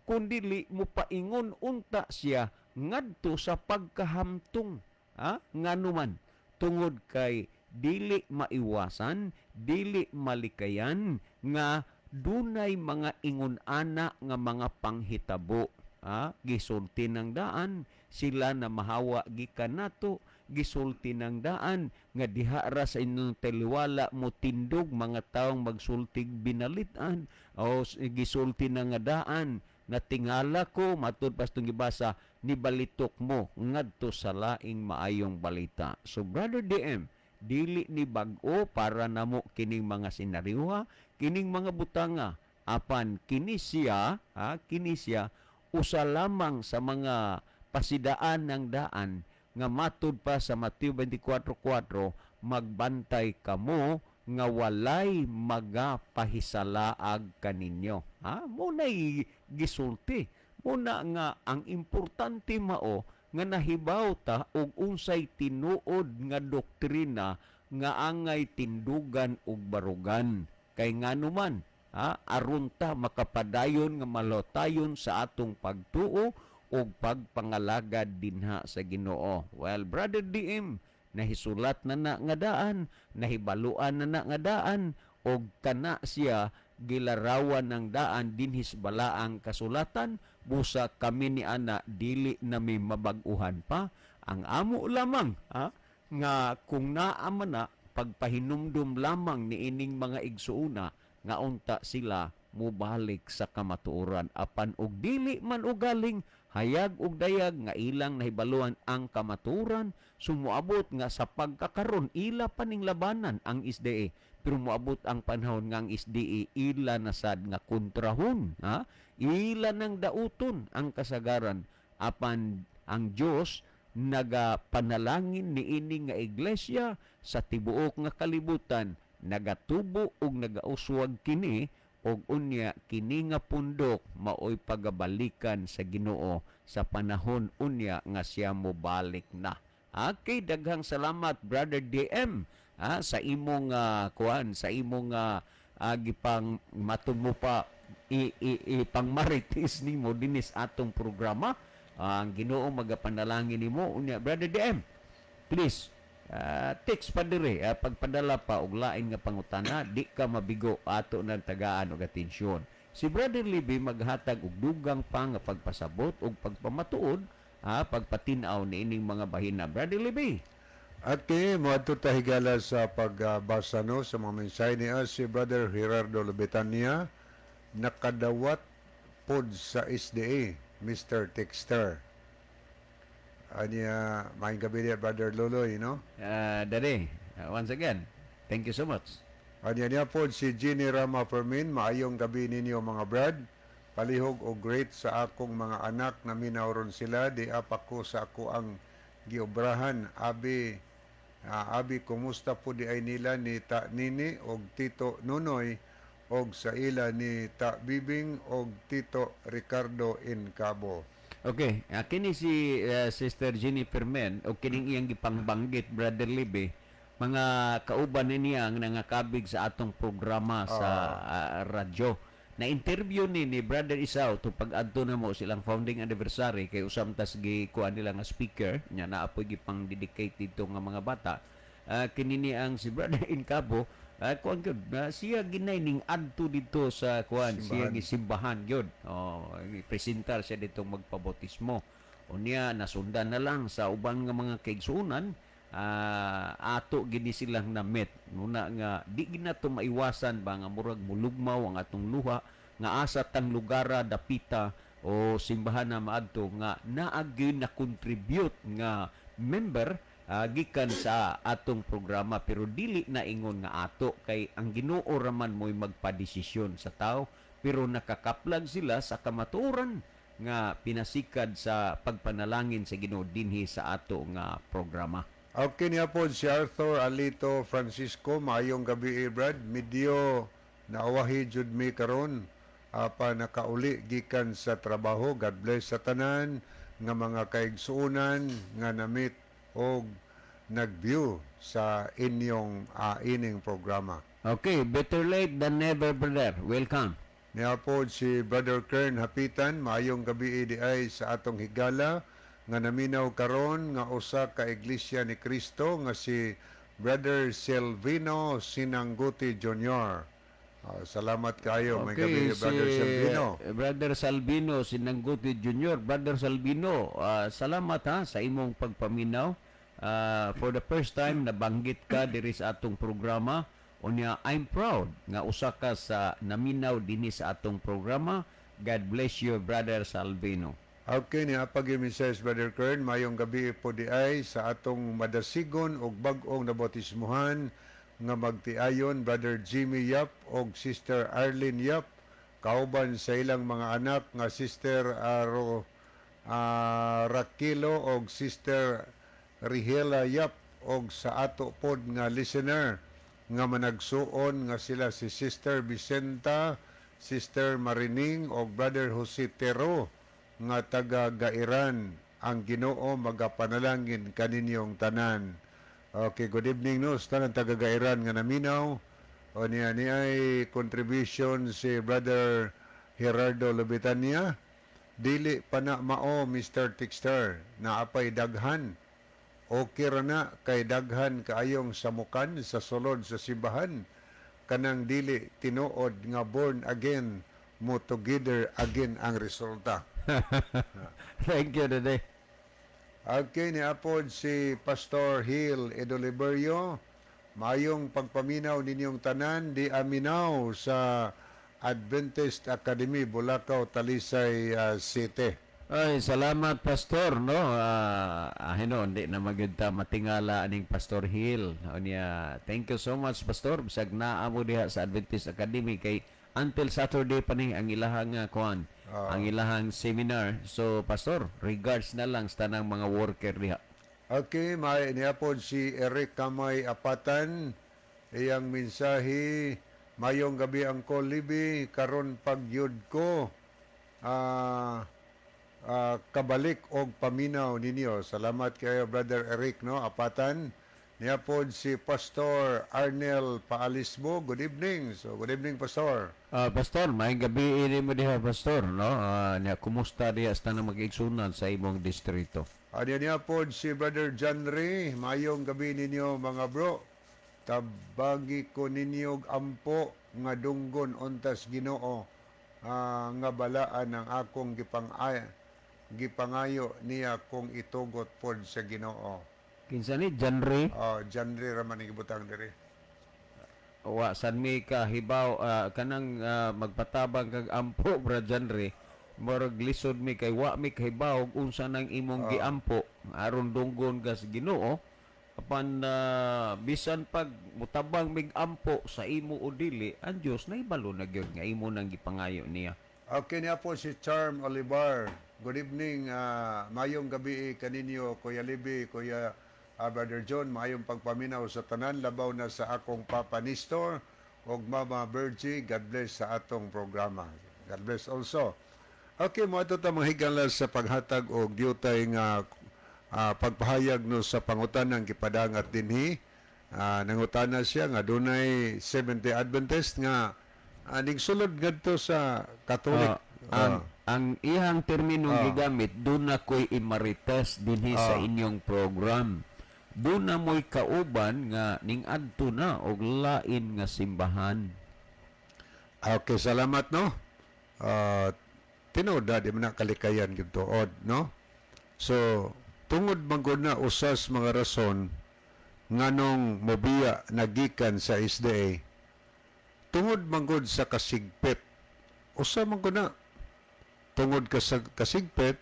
kundili mupaingon unta siya ngadto sa pagkahamtong. Ha? Nganuman, tungod kay dili maiwasan, dili malikayan nga dunay mga ingon ana nga mga panghitabo. Ha? Gisulti ng daan sila na mahawa gikan nato, gisulti ng daan nga diha ra sa inyong taliwala mo tindog mga taong magsultig binalitan, o gisulti na nga daan na tingala ko matud pas tong gibasa ni balitok mo ngadto sa laing maayong balita. So Brother DM, dili ni bag-o para namo kining mga senaryoha, kining mga butanga, apan kini siya, ha, kini siya usa lamang sa mga pasidaan ng daan nga matud pa sa Mateo 24:4, magbantay kamo nga walay magapahisalaag kaninyo. Ha, mo nay gisulti. Muna nga ang importante mao nga nahibaw ta og unsay tinuod nga doktrina nga angay tindugan og barugan. Kay nganuman, ha, aron ta makapadayon nga malotayon sa atong pagtuo og pagpangalagad dinha sa Ginoo. Well, Brother DM, nahisulat na na nga daan, nahibaluan na na nga daan, og kana siya gilarawan ng daan dinhis balaang kasulatan, busa kami ni ana dili nami mabag-uhan pa. Ang amo lamang, ha, nga kung naa man na pagpahinumdum lamang niining mga igsuuna nga unta sila mobalik sa kamatuoran, apan og dili man ugaling hayag og dayag nga ilang nahibaluan ang kamatuoran, sumuabot nga sa pagkakaron ila pa ning labanan ang SDA, pero moabot ang panahon nga ang SDA ila na sad nga kontrahon, ha, ila nang dauton ang kasagaran, apan ang Dios nagapanalangin niini nga iglesia sa tibuok nga kalibutan, nagatubo ug nagauswag kini, og unya kini nga pundok maoy pagabalikan sa Ginoo sa panahon unya nga siya mobalik na. Okay, daghang salamat, Brother DM, ha, sa imong kuan, sa imong gipang matud mo pa ipangmarites nimo dinis atong programa. Ang Ginoo magapanalangin nimo unya, Brother DM. Please text pa dire, pagpadala pa og lain nga pangutana, di ka mabigo, ato nang tagaan og atensyon. Si Brother Libby maghatag og dugang pa nga pagpasabot og pagpamatuod, ha, pagpatin-aw niining mga bahina. Brother Libby. At kini moadto ta, higala, sa pagbasa, no, sa mga mensahe niya si Brother Gerardo Lobetania, nakadawat pod sa SDA, Mr. Texter. Anya, maayong gabi niya, Brother Loloy, no? Dade, once again, thank you so much. Anya niya pod si Jenny Rama Fermin, maayong gabi ninyo, mga brad. Palihog og great sa akong mga anak na minawron sila, di apa ko sa ako ang giobrahan. Abi, abi kumusta po di ay nila ni Ta Nini og Tito Nunoy og sa ila ni Ta Bibing og Tito Ricardo Incabo. Okay, kini si Sister Jenny Fermen o kining iyang gipangbanggit, Brother Libby, mga kauban ni niya ang nangakabig sa atong programa sa radyo. Na interview ni Brother Isao to pag-adto na mo silang founding anniversary kay usam tas gikuan nila nga speaker nya naapoy gipang dedicate dito nga mga bata. Kini ni ang si Brother Incabo, kuan gyud, siya ginay ning adto dito sa kuan siya Simbahan. Gisimbahan gyud. Oh, presentar siya dito magpabautismo. Unya nasundan na lang sa uban nga mga kaigsuonan, ato gini silang na-meet. Muna nga di ginato maiwasan ba nga murag mulugmaw ang atong luha nga asa tang lugara dapita o simbahan na maadto nga naa gyud na contribute nga member gikan sa atong programa, pero dili na ingon nga ato kay ang Ginoo raman mo'y magpadesisyon sa tao, pero nakakaplag sila sa kamatuoran nga pinasikad sa pagpanalangin sa Ginoo dinhi sa ato nga programa. Okay niya po si Arthur Alito Francisco, maayong gabi, brad. Medyo naawahi jud mi karon apa nakauli gikan sa trabaho. God bless sa tanan nga mga kaigsuonan nga namit og nag-view sa inyong ining programa. Okay, better late than never, brother. Welcome. Niapod si Brother Kern Hapitan, maayong gabi diay sa atong higala nga naminaw karon nga usa ka Iglesia ni Cristo nga si Brother Silvino Sinangguti Jr. Ah, salamat kayo. May gabi, si Brother Silvino. Brother Salvino Sinangguti Jr. Brother Salvino, salamat ha sa imong pagpaminaw. For the first time nabanggit ka diri sa atong programa. Unya, I'm proud nga usa ka sa naminaw dinhi sa atong programa. God bless you, Brother Salvino. Okay, ni apag yung mensahe, Brother Kern, mayong gabi po di ay sa atong madasigon og bag-ong nabautismuhan nga magtiayon, Brother Jimmy Yap og Sister Arlene Yap, kauban sa ilang mga anak nga Sister Aro Rakilo og Sister Rihela Yap, og sa ato pod nga listener nga managsuon nga sila si Sister Vicenta, Sister Marining og Brother Jose Tero nga taga Gairan. Ang Ginoo magapanalangin kaninyong tanan. Okay, good evening no sa tanan taga Gairan nga naminaw. O niya ni ay contribution si Brother Gerardo Lobitania. Dili pa na mao, Mr. Tixter, na apay daghan. Okay ra na kay daghan kaayong samukan sa sulod sa simbahan. Kanang dili tinuod nga born again mo together again ang resulta. Thank you, Dede. Okay, ni apod si Pastor Hill Edoliberio. Mayong pagpaminaw ninyong tanan di aminaw sa Adventist Academy, Bulacau, Talisay City. Ay, salamat, Pastor, no. Hino, hindi na magyud ta matingala aning Pastor Hill. Unya, thank you so much, Pastor. Bisag naa mo diha sa Adventist Academy kay until Saturday pa ni ang ilahang kuan, ang ilahang seminar. So, Pastor, regards na lang sa tanang mga worker diha. Okay, may niapod si Eric Kamay Apatan. Iyang mensahe, mayong gabi ang Libi, karon pagyud ko kabalik og paminaw ninyo. Salamat kayo, Brother Eric, no, Apatan. Niapod si Pastor Arnel Paalismo. Good evening. So, good evening, Pastor. Pastor, may gabi ini mo diha, Pastor, no? Nya kumusta diha sa tanang mag-igsunan sa imong distrito? Ano niya po si Brother John Ray, mayong gabi ninyo mga bro. Tabagi ko ninyo og ampo nga dunggon untas Ginoo nga balaan ang akong gipangayo niya kung itugot pod sa Ginoo. Kinsa ni John Ray? Oh, John Ray ra man ang gibutang diri. Wa san mi kahibaw kanang magpatabang kag ampo, Bra John Ray. Murag lisod mi kay wa mi kahibaw og unsa nang imong giampo aron dunggon ka sa Ginoo. Apan bisan pag mutabang mig ampo sa imo o dili, ang Dios naibalo na gyud nga imo nang gipangayo niya. Okay niya po si Charm Olivar. Good evening, mayong gabi kaninyo, Kuya Libi, Kuya Brother John, mayong pagpaminaw sa tanan, labaw na sa akong Papa Nestor ug Mama Virgie. God bless sa atong programa. God bless also. Okay, mo ato ta mga higala sa paghatag og diutay nga pagpahayag no sa pangutanang gipadangat dinhi. Nangutana siya nga dunay 70 Adventist nga ningsulod ngadto sa Catholic. Ang ihang terminong gigamit, doon na ko'y imarites dinhi sa inyong program. Doon na mo'y kauban nga ning adto na og lain nga simbahan. Okay, salamat no. Tinuod na di man na kalikayan gyud tuod, no? So, tungod man gud na usas mga rason nganong mobiya nagikan sa SDA, tungod man gud sa kasigpit. Usa man gud na tungod ka sa kasigpit,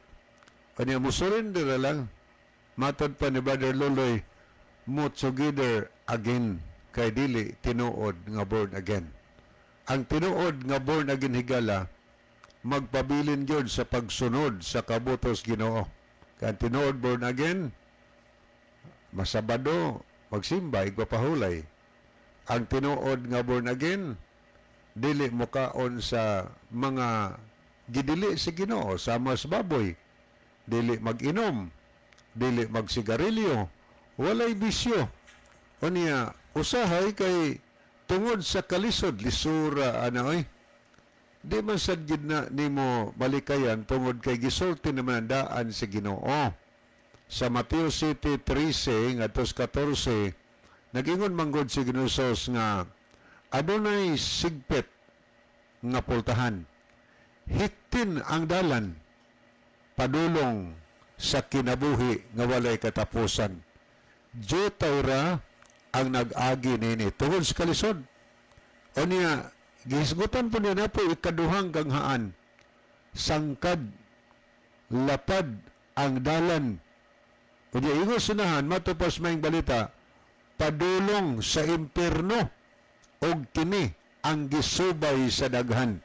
kanya mo surrender na lang. Matod pa ni Brother Loloy, mo together again kay dili tinuod nga born again. Ang tinuod nga born again, higala, magpabilin gyud sa pagsunod sa kabutos Ginoo. Kay ang tinuod born again, masabado magsimba igpapahulay. Ang tinuod nga born again, dili mokaon sa mga gidili sa Ginoo sama sa baboy, dili mag-inom, dili magsigarilyo, walay bisyo. Unya usahay kay Tungod sa kalisod, lisura ana oy. Di man sad gid na nimo malikayan tungod kay gisulti naman ang daan sa Ginoo. Sa Mateo City 13 ngadto sa 14, nag-ingon manggod si Ginoo Jesus nga adunay sigpit nga pultahan. Hiktin ang dalan padulong sa kinabuhi nga walay katapusan. Jutay ra ang nag-agi nini tungod sa kalisod. O niya, gihisgutan po niya na po ikaduhang ganghaan. Sangkad, lapad ang dalan. O niya, ingon sinahan, matupas maing balita, padulong sa impierno og kini ang gisubay sa daghan.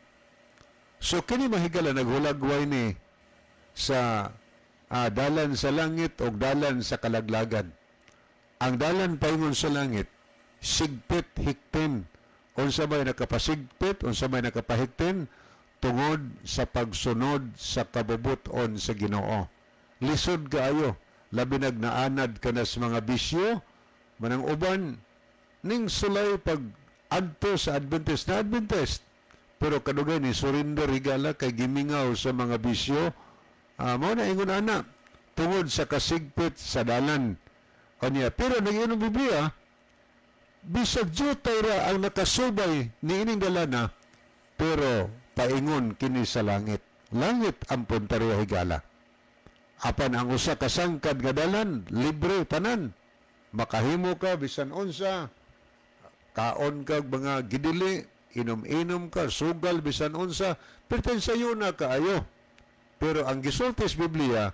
So kini mahigala naghulagway ni sa dalan sa langit o dalan sa kalaglagan. Ang dalan paingon sa langit, sigpit hiktin. Unsa may nakapasigpit, unsa may nakapahiktin, tungod sa pagsunod sa kabubuton sa Ginoo. Lisod kaayo, labi nagnaanad ka na sa mga bisyo, manang uban, ning sulay pag adto sa Adventist na Adventist. Pero kadugay ni surrender higala kay gimingaw sa mga bisyo. Mao na ingon ana tungod sa kasigpit sa dalan. Kanya, pero nag-inom Biblia, bisag jutay ra ang nakasubay niining dalana, pero paingon kini sa langit. Langit ang punteriya higala. Apan ang usa ka sangkad nga dalan, libre tanan. Makahimo ka bisan unsa, kaon kag mga gidili, inom-inom ka, sugal bisan unsa, pertensayo na kaayo. Pero ang gisulti sa Biblia,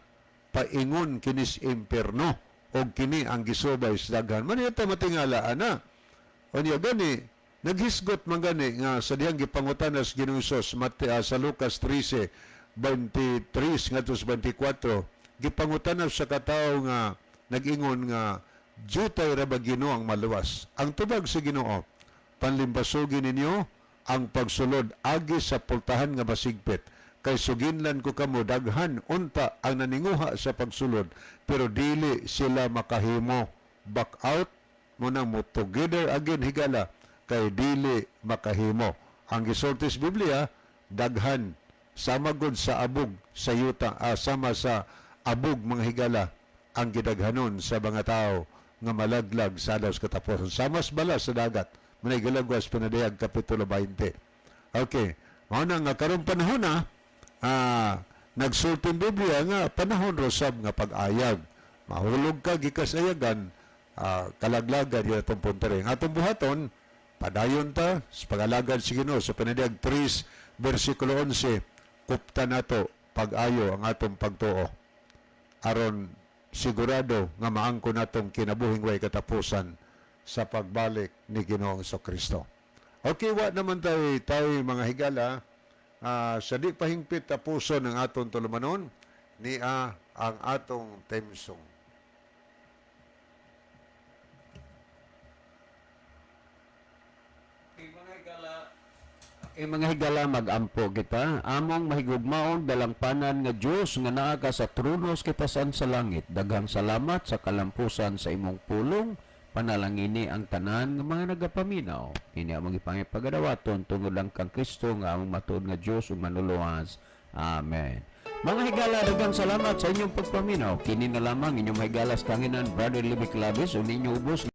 paingon kinis impierno og kini ang gisubay sa daghan. Man yata matingala ana. Unya gani naghisgot man gani nga sa dihang gipangutana sa Ginoong Hesus sa Lucas 13:23 ngadto sa 24, gipangutana sa katawo nga nag-ingon nga jutay ra ba Ginoo ang maluwas. Ang tubag sa Ginoo, panlimbasugi ninyo ang pagsulod agi sa pultahan nga masigpit, kay suginlan ko kamo daghan unta ang naninguha sa pagsulod pero dili sila makahimo. Back out mo na mo together again higala kay dili makahimo. Ang gisulti sa Biblia, daghan sama gud sa abog sa yuta, sama sa abog mga higala ang gidaghanon sa mga tao nga malaglag sa adlaw sa katapusan, sama sa bala sa dagat, manay gilagwas Pinadayag kapitulo 20. Okay, mao na nga karong panahon na nagsulti ang Biblia nga panahon rosab nga pag-ayag. Mahulog ka gikas ayagan, kalaglagan yun atong puntere. Ang atong buhaton, padayon ta sa pag-alagad sa Ginoo sa Pinadayag 3 versikulo 11, kupta nato pag-ayo ang atong pagtuo aron sigurado nga maangko natong kinabuhing way katapusan sa pagbalik ni Ginoong Kristo. Okay, wa naman tayo, tayo mga higala, sa di pahingpit tapuson ang atong tulumanon, niya ang atong theme song. Kay mga higala, magampo kita. Among mahigugmaon dalangpanan nga Dios nga naa ka sa trono sa kitasan sa langit. Daghang salamat sa kalampusan sa imong pulong. Panalangini ang tanan nga mga nagapaminaw. Kini among ipangipagadawaton tungod lang kang Kristo nga among matuod nga Dios ug manluluwas. Amen. Mga higala, daghang salamat sa inyong pagpaminaw. Kini na lamang inyong mahigala sa kanginan, Brother Libby Clavis, ug ninyo ubos